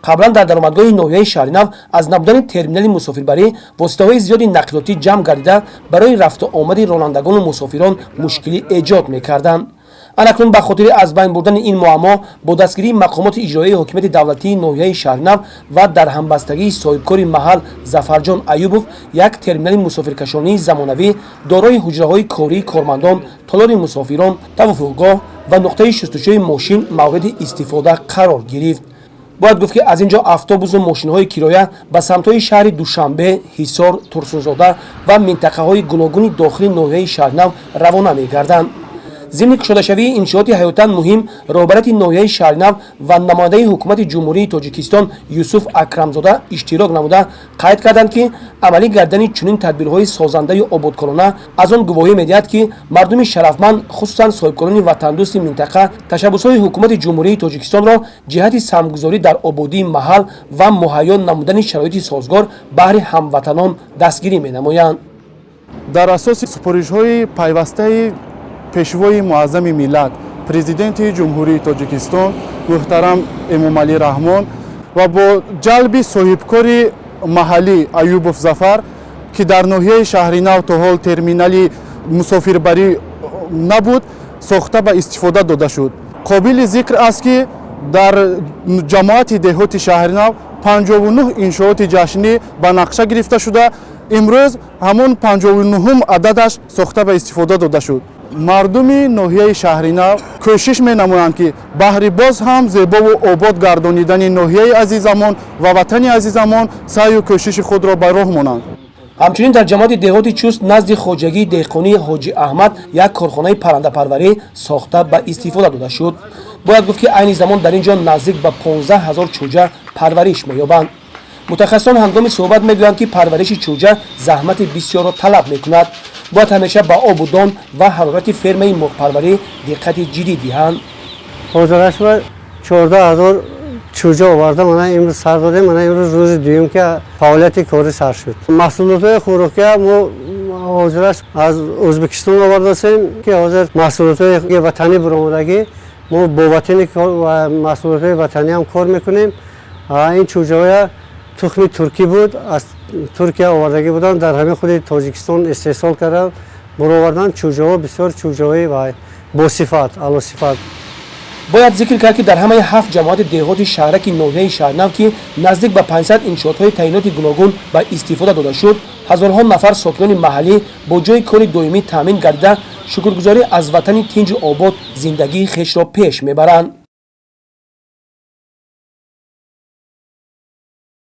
Қаблан дар даромадгоҳи ноҳияи Шаҳринав аз набудани терминали мусофирбарӣ воситаҳои зиёди нақлиётӣ ҷамъ гардида, барои рафту омади ронандагону мусофирон мушкилӣ эҷод мекарданд. Анакнун ба хотири аз байн бурдани ин муаммо бо дастгирии мақомоти иҷроияи ҳокимияти давлатии ноҳияи Шаҳринав ва дар ҳамбастагии соҳибкори маҳал Зафарҷон Аюбов як терминали мусофиркашонии замонавӣ, дорои ҳуҷраҳои кории кормандон, толори мусофирон, тавофуқгоҳ ва нуқтаи шустушӯи мошин мавриди истифода қарор гирифт. Бояд гуфт, ки аз ин ҷо автобусу мошинҳои кироя ба самтҳои шаҳри Душанбе, Ҳисор, Турсунзода ва минтақаҳои гуногуни дохили ноҳияи Шаҳринав равона мегарданд. Зимни кушодашавии иншооти ҳаётан муҳим роҳбарияти ноҳияи Шаҳринав ва намояндаи ҳукумати Ҷумҳурии Тоҷикистон Юсуф Акрамзода иштирок намуда, қайд карданд, ки амалӣ гардидани чунин тадбирҳои созандаю ободкорона аз он гувоҳӣ медиҳад, ки мардуми шарафманд, хусусан соҳибкорони ватандӯсти минтақа, ташаббусҳои ҳукумати Ҷумҳурии Тоҷикистонро ҷиҳати саҳмгузорӣ дар ободии маҳал ва муҳайё намудани шароити созгор баҳри ҳамватанон дастгирӣ менамоянд. Дар асоси супоришҳои пайвастаи Пешвои муаззами миллат, Президенти Ҷумҳурии Тоҷикистон муҳтарам Эмомалӣ Раҳмон ва бо ҷалби соҳибкори маҳаллӣ Аюбов Зафар, ки дар ноҳияи Шаҳринав то ҳол терминали мусофирбарӣ набуд, сохта ба истифода дода шуд. Қобили зикр аст, ки дар ҷамоати деҳоти Шаҳринав 59 иншооти ҷашнӣ ба нақша гирифта шуда, имрӯз ҳамон 59-ум ададаш сохта ба истифода дода шуд. Мардуми ноҳияи Шаҳринав кӯшиш менамоянд, ки баҳри боз ҳам зебову обод гардонидани ноҳияи азизамон ва ватани азизамон саъю кӯшиши худро ба роҳ монанд. Ҳамчунин дар ҷамоати деҳоти Чуст назди хоҷагии деҳқонии Ҳоҷи Аҳмад як корхонаи паррандапарварӣ сохта ба истифода дода шуд. Бояд гуфт, ки айни замон дар ин ҷо наздик ба 15 ҳазор чӯҷа парвариш меёбанд. Мутахассисон ҳангоми суҳбат мегӯянд, ки парвариши чӯҷа заҳмати бисёрро талаб мекунад. Бояд ҳамеша ба обу дон ва ҳарорати фермаи мурғпарварӣ диққати ҷиддӣ диҳанд. Ҳозирашба 14 000 чӯҷа оварда, мана имрӯз сар додем. Мана имрӯз рӯзи дуюм, ки фаъолияти корӣ сар шуд. Маҳсулотҳои хӯрокия мо ҳозираш аз Ӯзбекистон овардасем, ки ҳозир маҳсулотҳои ватанӣ буромадагӣ, мо бо ватани ва маҳсулотҳои ватанӣ ҳам кор мекунем. Ин чӯҷаҳоя тухми туркӣ буд, аз Туркия овардагӣ буданд, дар ҳамин худи Тоҷикистон истеҳсол кардан, буровардан. Чӯҷаҳо бисёр чӯҷаҳои босифат, аълосифат. Бояд зикр кард, ки дар ҳамаи ҳафт ҷамоати деҳоти шаҳраки ноҳияи Шаҳрнав, ки наздик ба 500 иншоотҳои таъиноти гуногун ба истифода дода шуд, ҳазорҳо нафар сокинони маҳаллӣ бо ҷойи кори доимӣ таъмин гардида, шукргузорӣ аз ватани тинҷу обод зиндагии хешро пеш мебаранд.